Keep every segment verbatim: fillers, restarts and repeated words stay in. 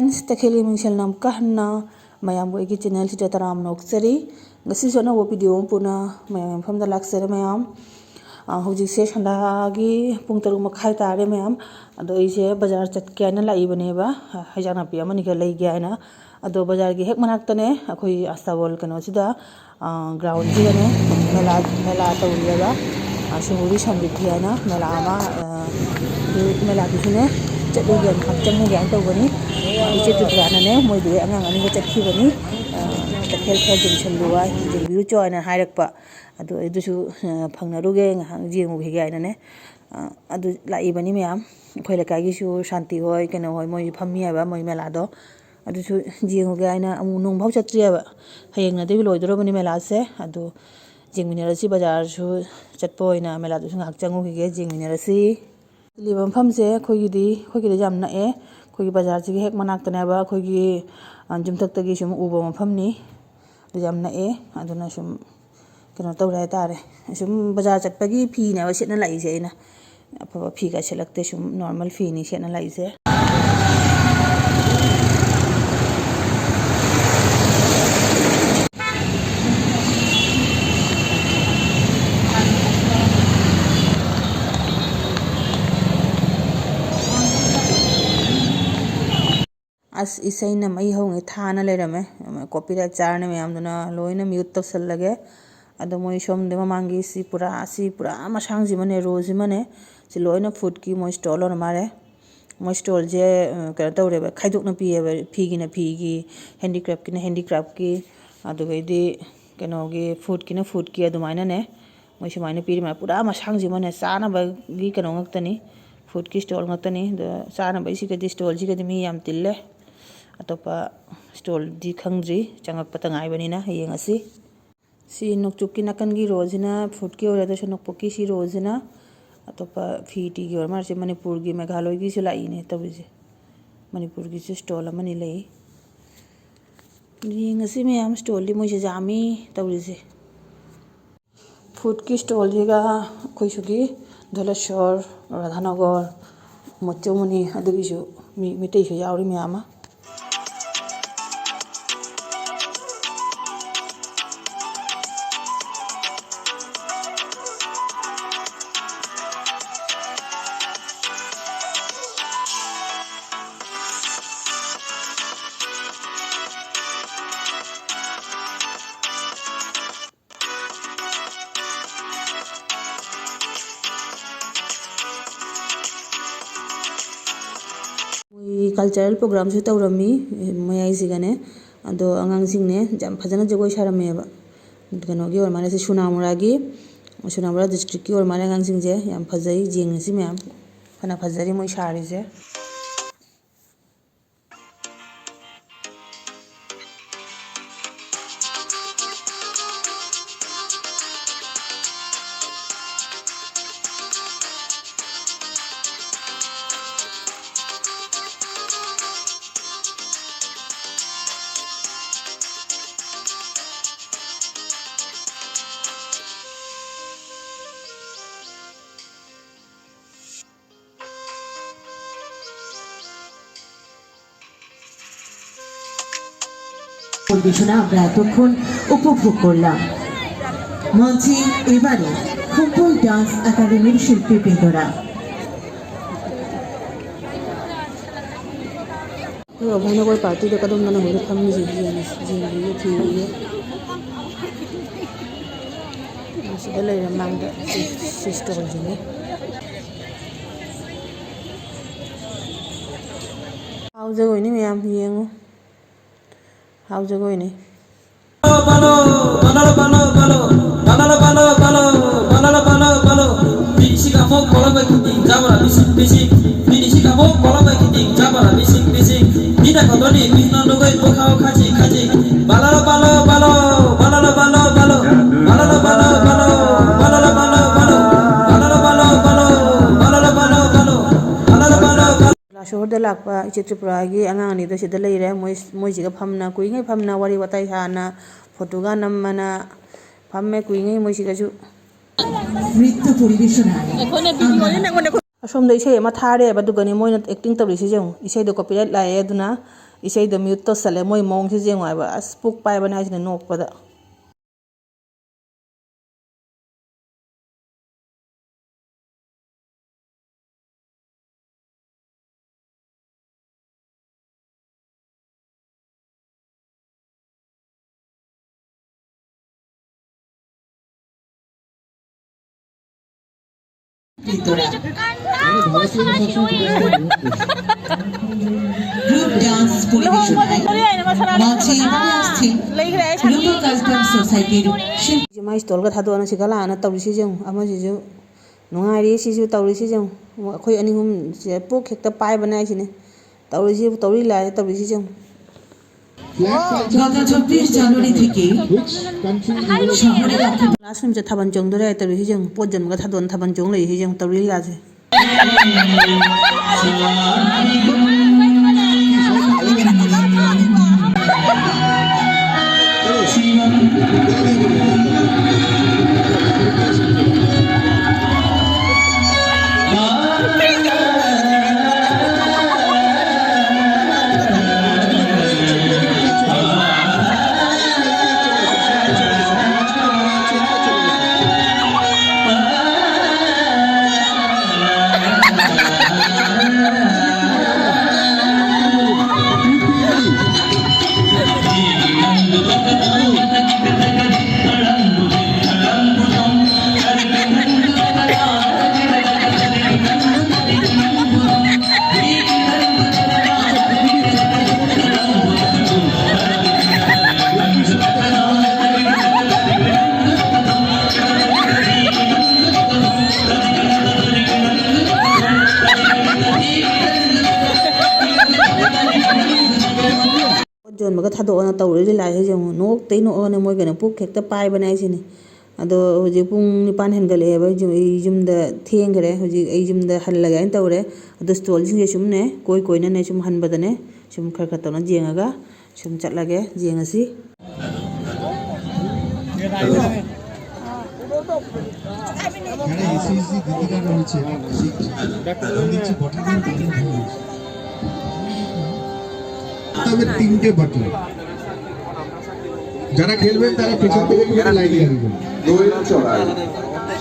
ꯇꯈꯦꯜꯒꯤ ꯃꯤꯡꯁꯦꯜꯅ ꯑꯃꯨꯛꯀ ꯍꯟꯅ ꯃꯌꯥꯝꯕꯨ ꯑꯩꯒꯤ ꯆꯦꯅꯦꯜꯁꯤꯗ ꯇꯔꯥꯝꯅ ꯑꯣꯛꯆꯔꯤ꯫ ꯉꯁꯤꯁꯨ ꯑꯅꯧꯕ ꯚꯤꯗꯤꯑꯣ ꯑꯃ ꯄꯨꯅ ꯃꯌꯥꯝꯒꯤ ꯃꯐꯝꯗ ꯂꯥꯛꯆꯔꯦ ꯃꯌꯥꯝ꯫ ꯑ, ꯍꯧꯖꯤꯛꯁꯦ ꯁꯟꯗꯥꯒꯤ ꯄꯨꯡ ꯇꯔꯨꯛ ꯃꯈꯥꯏ ꯇꯥꯔꯦ ꯃꯌꯥꯝ꯫ ꯑꯗꯣ ꯑꯩꯁꯦ ꯕꯖꯥꯔ ꯆꯠꯀꯦ ꯍꯥꯏꯅ ꯂꯥꯛꯏꯕꯅꯦꯕ, ꯍꯩꯖꯥꯡ ꯅꯥꯄꯤ ꯑꯃꯅꯤꯒ ꯂꯩꯒꯦ ꯍꯥꯏꯅ꯫ ꯑꯗꯣ ꯕꯖꯥꯔꯒꯤ ꯍꯦꯛ ꯃꯅꯥꯛꯇꯅꯦ ꯑꯩꯈꯣꯏ ꯑꯁꯇꯥꯕꯣꯜ ꯀꯩꯅꯣꯁꯤꯗ, ꯑ, ꯒ꯭ꯔꯥꯎꯟꯁꯤꯗꯅꯦ ꯃꯦꯂꯥ, ꯃꯦꯂꯥ ꯇꯧꯔꯤꯑꯕ, ꯑ, ꯁꯤꯡꯍꯨꯒꯤ ꯁꯃ꯭ꯔꯤꯗꯤ ꯍꯥꯏꯅ ꯃꯦꯂꯥ ꯑꯃ, ꯑ, ꯑꯗꯨ ꯃꯦꯂꯥꯗꯨꯁꯨꯅꯦ ꯆꯠꯂꯨꯒꯦ, ꯉꯥꯏꯍꯥꯛ ꯆꯪꯉꯨꯒꯦ ꯍꯥꯏꯅ ꯇꯧꯕꯅꯤ꯫ ꯑ, ꯏꯆꯦ ꯗꯨꯔꯒꯥꯅꯅꯦ ꯃꯣꯏꯗꯨꯒꯤ ꯑꯉꯥꯡ ꯑꯅꯤꯒ ꯆꯠꯈꯤꯕꯅꯤ, ꯑ, ꯀꯩꯊꯦꯜ ꯈꯔ ꯌꯦꯡꯁꯜꯂꯨ ꯍꯥꯏ, ꯌꯦꯡꯕꯤꯔꯨꯆꯣ ꯍꯥꯏꯅ ꯍꯥꯏꯔꯛꯄ꯫ ꯑꯗꯨ ꯑꯩꯗꯨꯁꯨ, ꯑ, ꯐꯪꯅꯔꯨꯒꯦ, ꯉꯥꯏꯍꯥꯛ ꯌꯦꯡꯉꯨꯈꯤꯒꯦ ꯍꯥꯏꯅꯅꯦ꯫ ꯑ, ꯑꯗꯨ ꯂꯥꯛꯏꯕꯅꯤ ꯃꯌꯥꯝ꯫ ꯑꯩꯈꯣꯏ ꯂꯩꯀꯥꯏꯒꯤꯁꯨ ꯁꯥꯟꯇꯤ ꯍꯣꯏ, ꯀꯩꯅꯣ ꯍꯣꯏ, ꯃꯣꯏ ꯐꯝꯃꯤ ꯍꯥꯏꯕ ꯃꯣꯏ ꯃꯦꯂꯥꯗꯣ꯫ ꯑꯗꯨꯁꯨ ꯌꯦꯡꯉꯨꯒꯦ ꯍꯥꯏꯅ ꯑꯃꯨꯛ ꯅꯣꯡꯐꯥꯎ ꯆꯠꯇ꯭ꯔꯤ ꯍꯥꯏꯕ꯫ ꯍꯌꯦꯡꯅꯗꯤ ꯂꯣꯏꯗꯣꯔꯕꯅꯤ ꯃꯦꯂꯥꯁꯦ꯫ ꯑꯗꯨ ꯌꯦꯡꯃꯤꯟꯅꯔꯁꯤ, ꯕꯖꯥꯔꯁꯨ ꯆꯠꯄ ꯑꯣꯏꯅ ꯃꯦꯂꯥꯗꯨꯁꯨ ꯉꯥꯏꯍꯥꯛ ꯆꯪꯉꯨꯈꯤꯒꯦ, ꯌꯦꯡꯃꯤꯟꯅꯔꯁꯤ꯫ ꯂꯩꯕ ꯃꯐꯝꯁꯦ ꯑꯩꯈꯣꯏꯒꯤꯗꯤ, ꯑꯩꯈꯣꯏꯒꯤꯗꯤ ꯌꯥꯝ ꯅꯛꯑꯦ꯫ ꯑꯩꯈꯣꯏꯒꯤ ꯕꯖꯥꯔꯁꯤꯒꯤ ꯍꯦꯛ ꯃꯅꯥꯛꯇꯅꯦꯕ, ꯑꯩꯈꯣꯏꯒꯤ, ꯑ, ꯌꯨꯝꯊꯛꯇꯒꯤ ꯁꯨꯝ ꯎꯕ ꯃꯐꯝꯅꯤ꯫ ꯑꯗꯨ ꯌꯥꯝ ꯅꯛꯑꯦ꯫ ꯑꯗꯨꯅ ꯁꯨꯝ ꯀꯩꯅꯣ ꯇꯧꯔꯦ ꯍꯥꯏꯇꯥꯔꯦ꯫ ꯁꯨꯝ ꯕꯖꯥꯔ ꯆꯠꯄꯒꯤ ꯐꯤꯅꯦꯕ ꯁꯦꯠꯅ ꯂꯥꯛꯏꯁꯦ ꯑꯩꯅ꯫ ꯑꯐꯕ ꯐꯤꯒ ꯁꯦꯠꯂꯛꯇꯦ, ꯁꯨꯝ ꯅꯣꯔꯃꯦꯜ ꯐꯤꯅꯤ ꯁꯦꯠꯅ ꯂꯥꯛꯏꯁꯦ꯫ ꯑꯁ, ꯏꯁꯩꯅ ꯃꯩ ꯍꯧꯉꯩ ꯊꯥꯅ ꯂꯩꯔꯝꯃꯦ꯫ Copyright ꯆꯥꯔꯅꯤ ꯃꯌꯥꯝꯗꯨꯅ ꯂꯣꯏꯅ mute ꯇꯧꯁꯜꯂꯒꯦ꯫ ꯑꯗꯣ ꯃꯣꯏ ꯁꯣꯝꯗ ꯃꯃꯥꯡꯒꯤ ꯁꯤ ꯄꯨꯔꯥ, ꯁꯤ ꯄꯨꯔꯥ ꯃꯁꯥꯡꯁꯤꯃꯅꯦ, ꯔꯣꯁꯤꯃꯅꯦ꯫ ꯁꯤ ꯂꯣꯏꯅ foodꯀꯤ ꯃꯣꯏ stall ꯑꯣꯏꯔ ꯃꯥꯜꯂꯦ꯫ ꯃꯣꯏ stallꯁꯦ, ꯑ, ꯀꯩꯅꯣ ꯇꯧꯔꯦꯕ, ꯈꯥꯏꯗꯣꯛꯅ ꯄꯤꯌꯦꯕ, ꯐꯤꯒꯤꯅ ꯐꯤꯒꯤ, handicraftꯀꯤꯅ handicraftꯀꯤ, ꯑꯗꯨꯗꯩꯗꯤ ꯀꯩꯅꯣꯒꯤ foodꯀꯤꯅ foodꯀꯤ, ꯑꯗꯨꯃꯥꯏꯅꯅꯦ꯫ ꯃꯣꯏ ꯁꯨꯃꯥꯏꯅ ꯄꯤꯔꯤ ꯃꯥꯜꯂꯦ꯫ ꯄꯨꯔꯥ ꯃꯁꯥꯡꯁꯤꯃꯅꯦ ꯆꯥꯅꯕꯒꯤ ꯀꯩꯅꯣ ꯉꯥꯛꯇꯅꯤ, foodꯀꯤ stall ꯉꯥꯛꯇꯅꯤ꯫ ꯑꯗꯣ ꯆꯥꯅꯕꯒꯤꯁꯤꯒꯗꯤ, stallꯁꯤꯒꯗꯤ ꯃꯤ ꯌꯥꯝ ꯇꯤꯜꯂꯦ꯫ ꯑꯇꯣꯞꯄ stallꯗꯤ ꯈꯪꯗ꯭ꯔꯤ, ꯆꯪꯉꯛꯄꯇ ꯉꯥꯏꯕꯅꯤꯅ ꯌꯦꯡꯉꯁꯤ꯫ ꯁꯤ ꯅꯣꯡꯆꯨꯞꯀꯤ ꯅꯥꯀꯟꯒꯤ rowꯁꯤꯅ foodꯀꯤ ꯑꯣꯏꯔꯦ, ꯑꯗꯨꯁꯨ ꯅꯣꯡꯄꯣꯛꯀꯤ ꯁꯤ rowꯁꯤꯅ ꯑꯇꯣꯞꯄ ꯐꯤ ꯇꯤꯒꯤ ꯑꯣꯏꯔ ꯃꯥꯜꯂꯦ꯫ ꯁꯤ ꯃꯅꯤꯄꯨꯔꯒꯤ, ꯃꯦꯘꯥꯂꯣꯏꯒꯤꯁꯨ ꯂꯥꯛꯏꯅꯦ ꯇꯧꯔꯤꯁꯦ꯫ ꯃꯅꯤꯄꯨꯔꯒꯤꯁꯨ stall ꯑꯃꯅꯤ ꯂꯩ꯫ ꯌꯦꯡꯉꯁꯤ ꯃꯌꯥꯝ, stallꯗꯤ ꯃꯣꯏꯁꯦ ꯌꯥꯝꯃꯤ ꯇꯧꯔꯤꯁꯦ꯫ Foodꯀꯤ stallꯁꯤꯒ ꯑꯩꯈꯣꯏ ꯁꯤꯒꯤ ꯙꯣꯂꯦꯁꯣꯔ, ꯔꯥꯙꯥꯅꯒꯔ, ꯃꯣꯆꯣꯃꯅꯤ ꯑꯗꯨꯒꯤꯁꯨ ꯃꯤ ꯃꯩꯇꯩꯁꯨ ꯌꯥꯎꯔꯤ ꯃꯌꯥꯝ ꯑꯃ꯫ Cultural programꯁꯨ ꯇꯧꯔꯝꯃꯤ ꯃꯌꯥꯏꯁꯤꯒꯅꯦ꯫ ꯑꯗꯣ ꯑꯉꯥꯡꯁꯤꯡꯅꯦ ꯌꯥꯝ ꯐꯖꯅ ꯖꯒꯣꯏ ꯁꯥꯔꯝꯃꯦꯕ꯫ ꯀꯩꯅꯣꯒꯤ ꯑꯣꯏꯔ ꯃꯥꯜꯂꯦ, ꯁꯤ ꯁꯣꯅꯥꯃꯨꯔꯥꯒꯤ, ꯁꯣꯅꯥꯃꯨꯔꯥ districtꯀꯤ ꯑꯣꯏꯔ ꯃꯥꯜꯂꯦ꯫ ꯑꯉꯥꯡꯁꯤꯡꯁꯦ ꯌꯥꯝ ꯐꯖꯩ, ꯌꯦꯡꯉꯁꯤ ꯃꯌꯥꯝ꯫ ꯐꯅ ꯐꯖꯔꯤ ꯃꯣꯏ ꯁꯥꯔꯤꯁꯦ꯫ পরিবেশনা আমরা এতক্ষণ উপভোগ করলাম। মঞ্চে এবারে ফুটবল ডান্স একাডেমির শিল্পীবৃন্দরা। ꯑꯩꯈꯣꯏ ꯑꯕꯨꯡꯅ ꯑꯩꯈꯣꯏ partyꯗ ꯀꯔꯝꯕꯅ ꯍꯧꯖꯤꯛ ꯐꯝꯃꯤꯁꯦ ꯌꯦꯡꯉꯁꯤ, ꯌꯦꯡꯕꯤꯌꯨ, ꯊꯤꯕꯤꯌꯨ꯫ ꯁꯤꯗ ꯂꯩꯔꯦ ꯃꯥꯡꯗ sisterꯁꯤꯅꯦ꯫ ꯍꯥꯎ ꯖꯒꯣꯏꯅꯤ ꯃꯌꯥꯝ ꯌꯦꯡꯉꯨ꯫ ꯍꯥꯎ ꯖꯒꯣꯏꯅꯤ꯫ ꯂꯥꯁꯣꯔꯗ ꯂꯥꯛꯄ ꯏꯆꯦ ꯇ꯭ꯔꯤꯄꯨꯔꯥꯒꯤ ꯑꯉꯥꯡ ꯑꯅꯤꯗꯣ ꯁꯤꯗ ꯂꯩꯔꯦ꯫ ꯃꯣꯏ, ꯃꯣꯏꯁꯤꯒ ꯐꯝꯅ, ꯀꯨꯏꯉꯩ ꯐꯝꯅ ꯋꯥꯔꯤ ꯋꯥꯇꯥꯏ ꯁꯥꯅ, photoꯒ ꯅꯝꯃꯅ ꯐꯝꯃꯦ ꯀꯨꯏꯉꯩ ꯃꯣꯏꯁꯤꯒꯁꯨ꯫ নৃত্য পরিবেশনায় ꯑꯩꯈꯣꯏꯅ video ꯅꯪꯉꯣꯟꯗ ꯑꯁꯣꯝꯗ ꯏꯁꯩ ꯑꯃ ꯊꯥꯔꯦꯕ, ꯑꯗꯨꯒꯅꯤ ꯃꯣꯏꯅ acting ꯇꯧꯔꯤꯁꯤ ꯌꯦꯡꯉꯨ꯫ ꯏꯁꯩꯗꯣ copyright ꯂꯥꯛꯑꯦ, ꯑꯗꯨꯅ ꯏꯁꯩꯗꯣ mute ꯇꯧꯁꯜꯂꯦ꯫ ꯃꯣꯏ ꯃꯑꯣꯡꯁꯤ ꯌꯦꯡꯉꯨ ꯍꯥꯏꯕ, ꯑꯁ, ꯄꯨꯛ ꯄꯥꯏꯕꯅꯦ ꯍꯥꯏꯁꯤꯅꯦ ꯅꯣꯛꯄꯗ꯫ ꯂꯨꯍꯣꯡꯕꯁꯦ ꯈꯣꯔꯤ ꯍꯥꯏꯅ ꯃꯁꯥꯂꯥ ꯂꯩꯈ꯭ꯔꯦ, ꯑꯩ ꯁꯥꯕꯤ꯫ ꯃꯥꯏ ꯁ꯭ꯇꯣꯜꯒ ꯊꯥꯗꯣꯛꯑꯅ ꯁꯤꯒ ꯂꯥꯛꯑꯅ ꯇꯧꯔꯤꯁꯤ ꯌꯦꯡꯉꯨ꯫ ꯑꯃꯁꯤꯁꯨ ꯅꯨꯡꯉꯥꯏꯔꯤ, ꯁꯤꯁꯨ ꯇꯧꯔꯤꯁꯤ ꯌꯦꯡꯉꯨ꯫ ꯑꯩꯈꯣꯏ ꯑꯅꯤ ꯑꯍꯨꯝ ꯁꯤꯗ ꯄꯣꯛ ꯍꯦꯛꯇ ꯄꯥꯏꯕꯅꯦ ꯍꯥꯏꯁꯤꯅꯦ꯫ ꯇꯧꯔꯤꯁꯤ, ꯇꯧꯔꯤ ꯂꯥꯏꯔꯤ ꯇꯧꯔꯤꯁꯤ ꯌꯦꯡꯉꯨ꯫ Which country? ꯀ꯭ꯂꯥꯁꯔꯨꯝꯁꯦ ꯊꯥꯕꯜ ꯆꯣꯡꯗꯣꯔꯦ ꯍꯥꯏ ꯇꯧꯔꯤꯁꯤ ꯌꯦꯡꯉꯨ꯫ ꯄꯣꯠ ꯌꯣꯟꯕꯒ ꯊꯥꯗꯣꯟ ꯊꯥꯕꯜ ꯆꯣꯡ ꯂꯩꯔꯤꯁꯤ ꯌꯦꯡꯉꯨ꯫ ꯇꯧꯔꯤ ꯂꯤꯂꯥꯁꯦ꯫ ꯄꯣꯠ ꯌꯣꯟꯕꯒ ꯊꯥꯗꯣꯛꯑꯣꯅ ꯇꯧꯔꯛꯏ ꯂꯤꯂꯥꯁꯦ ꯌꯦꯡꯉꯨ꯫ ꯅꯣꯛꯇꯩ ꯅꯣꯛꯑꯒꯅꯦ ꯃꯣꯏ ꯀꯩꯅꯣ ꯄꯨꯛ ꯍꯦꯛꯇ ꯄꯥꯏꯕꯅꯦ ꯍꯥꯏꯁꯤꯅꯦ꯫ ꯑꯗꯣ ꯍꯧꯖꯤꯛ ꯄꯨꯡ ꯅꯤꯄꯥꯟ ꯍꯦꯟꯒꯠꯂꯛꯑꯦꯕ, ꯑꯩ ꯌꯨꯝ-, ꯑꯩ ꯌꯨꯝꯗ ꯊꯦꯡꯈ꯭ꯔꯦ꯫ ꯍꯧꯖꯤꯛ ꯑꯩ ꯌꯨꯝꯗ ꯍꯜꯂꯒꯦ ꯍꯥꯏꯅ ꯇꯧꯔꯦ꯫ ꯑꯗꯣ ꯁ꯭ꯇꯣꯜꯁꯤꯡꯁꯦ ꯁꯨꯝꯅꯦ ꯀꯣꯏ ꯀꯣꯏꯅꯅꯦ ꯁꯨꯝ ꯍꯟꯕꯗꯅꯦ ꯁꯨꯝ ꯈꯔ ꯈꯔ ꯇꯧꯅ ꯌꯦꯡꯉꯒ ꯁꯨꯝ ꯆꯠꯂꯒꯦ, ꯌꯦꯡꯉꯁꯤ꯫ এখানে এসি এসি দিদিরা রয়েছে, এসি দিচ্ছি, বটল নিয়ে দাঁড়িয়ে রয়েছে। তবে তিনটে বটল, যারা খেলবেন তারা পেছন থেকে একটু লাইনে আসবেন। দোয়েল চড়াই,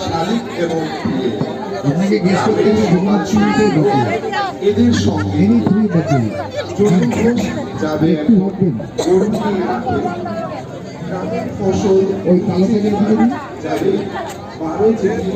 শালিক এবং প্রিয়। আপনাকে গেস করতে হবে, শুধুমাত্র তিনটে বটল। এদের সঙ্গে এনি থ্রি বটল। চতুর্ভুজ যাবে একটু ভাববেন। গরু নিয়ে মাঠে। গ্রামের ফসল ওই কালো প্যাকেট দিয়ে দিন। যাবে বারো কেজি।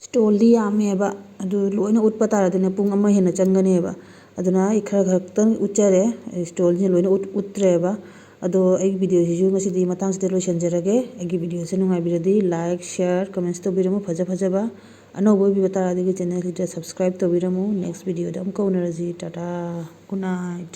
ꯁ꯭ꯇꯣꯜꯗꯤ ꯌꯥꯝꯃꯦꯕ, ꯑꯗꯨ ꯂꯣꯏꯅ ꯎꯠꯄ ꯇꯥꯔꯗꯤꯅꯦ ꯄꯨꯡ ꯑꯃ ꯍꯦꯟꯅ ꯆꯪꯒꯅꯦꯕ꯫ ꯑꯗꯨꯅ ꯑꯩ ꯈꯔ ꯈꯛꯇꯪ ꯎꯠꯆꯔꯦ, ꯁ꯭ꯇꯣꯜꯁꯤꯡ ꯂꯣꯏꯅ ꯎꯠ-, ꯎꯠꯇ꯭ꯔꯦꯕ꯫ ꯑꯗꯣ ꯑꯩꯒꯤ ꯚꯤꯗꯤꯑꯣꯁꯤꯁꯨ ꯉꯁꯤꯗꯤ ꯃꯇꯥꯡꯁꯤꯗ ꯂꯣꯏꯁꯤꯟꯖꯔꯒꯦ꯫ ꯑꯩꯒꯤ ꯚꯤꯗꯤꯑꯣꯁꯦ ꯅꯨꯡꯉꯥꯏꯕꯤꯔꯗꯤ like, share, comments ꯇꯧꯕꯤꯔꯝꯃꯨ꯫ ꯐꯖ ꯐꯖꯕ ꯑꯅꯧꯕ ꯑꯣꯏꯕꯤꯕ ꯇꯥꯔꯗꯤ ꯑꯩꯒꯤ ꯆꯦꯅꯦꯜꯁꯤꯗ subscribe ꯇꯧꯕꯤꯔꯝꯃꯨ꯫ Next ꯚꯤꯗꯤꯑꯣꯗ ꯑꯃꯨꯛꯀ ꯎꯅꯔꯁꯤ꯫ Tata, good night꯫